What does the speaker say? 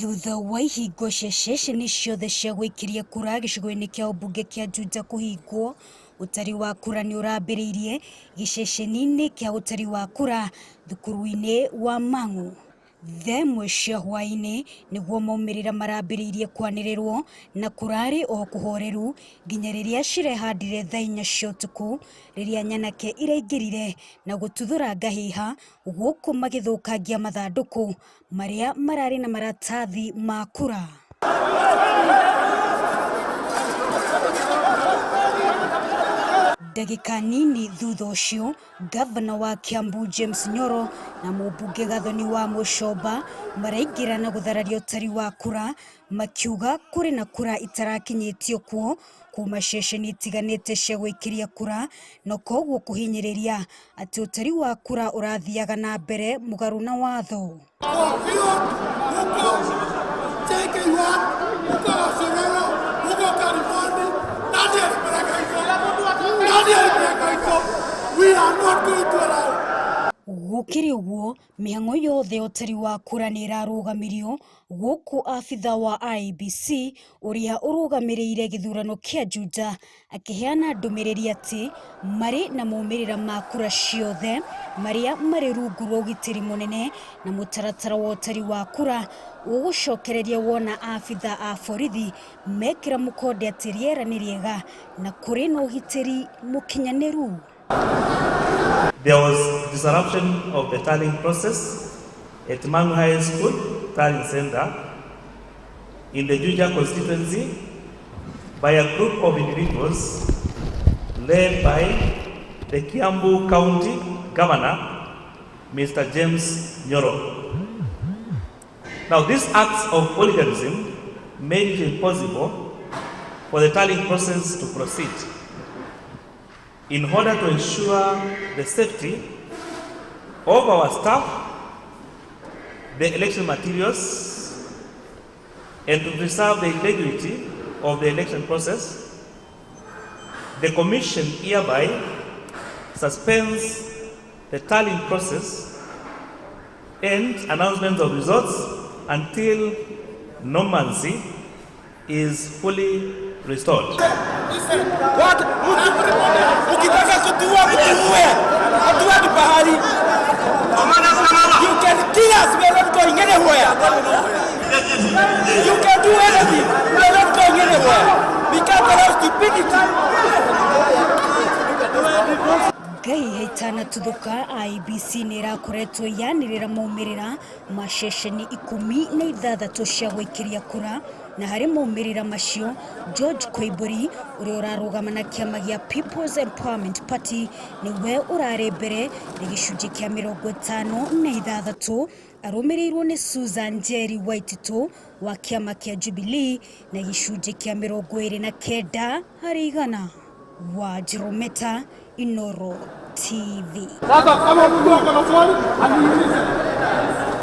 Thutha wa ihingo cia ceceni ciothe cia gũikĩria kura gĩcigo-inĩ kĩa ũmbunge kĩa Juja kũhingwo, ũtari wa kura nĩ ũrambĩrĩirie gĩceceni-inĩ kĩa ũtari wa kura thukuru-inĩ wa Mang'u. Thaa ĩmwe cia hwaĩ-inĩ nĩguo maumĩrĩra marambĩrĩirie kwanĩrĩrwo na kũrarĩ o kũhoreru nginya rĩrĩa cirehandire thaa inya cia ũtukũ rĩrĩa nyanake iraingĩrire na gũtuthũra ngahĩha gũkũ magĩthũkangia mathandũkũ marĩa mararĩ na maratathi ma kura. Ndagĩka nini thutha ũcio, ngavana wa Kiambu James Nyoro na mũmbunge Gathoni wa Mũcomba maraingĩra na gũthararia ũtari wa kura makiuga kũrĩ na kura itarakinyĩtio kuo kuma ceceni itiganĩte cia gũikĩria kura na koguo kũhinyĩrĩria atĩ ũtari wa kura ũrathiaga na mbere mũgarũ na watho. Huko JK1, huko Wasororo, huko Karimoni, nani alipeleka hizo? Nani alipeleka hizo? We are not going to allow. Gũkĩrĩ ũguo, mĩhang'o yothe ya ũtari wa kura nĩ ĩrarũgamirio gũkũ abitha wa IEBC ũrĩa ũrũgamĩrĩire gĩthurano kĩa Juja akĩheana ndũmĩrĩri atĩ marĩ na maumĩrĩra ma kura ciothe marĩa marĩ rungu rwa ũgitĩri mũnene na mũtaratara wa ũtari wa kura ũgũcokereria wona abitha a borithi mekĩra mũkonde atĩ rĩera nĩ rĩega na kũrĩ na ũgitĩri mũkinyanĩru. There was disruption of the tallying process at Mangu High School Tallying Center in the Juja constituency by a group of individuals led by the Kiambu County Governor, Mr. James Nyoro. Now, these acts of hooliganism made it impossible for the tallying process to proceed. In order to ensure the safety of our staff, the election materials, and to preserve the integrity of the election process, the Commission hereby suspends the tallying process and announcement of results until normalcy is fully restored. Watu ukitaka kutuua mtuue, hatuendi pahali. You can kill us, we are not going anywhere. You can do anything, we are not going anywhere. We can't allow stupidity. Ngai itanatuthũka IEBC nĩ ĩrakoretwo yanĩrĩra maumĩrĩra ma ceceni 16 cia gũikĩria kura na harĩ maumĩrĩra macio George Koimburi ũrĩa ũrarũgama na kĩama gĩa People's Empowerment Party nĩwe ũrarĩ mbere na gĩcunjĩ kĩa 56 arũmĩrĩirwo nĩ Susan Njeri Waititu wa kĩama kĩa Jubilee na gĩcunjĩ kĩa 29%. Wa Jerometa, Inoro TV. Sasa kama mtu ako na swali aniulize.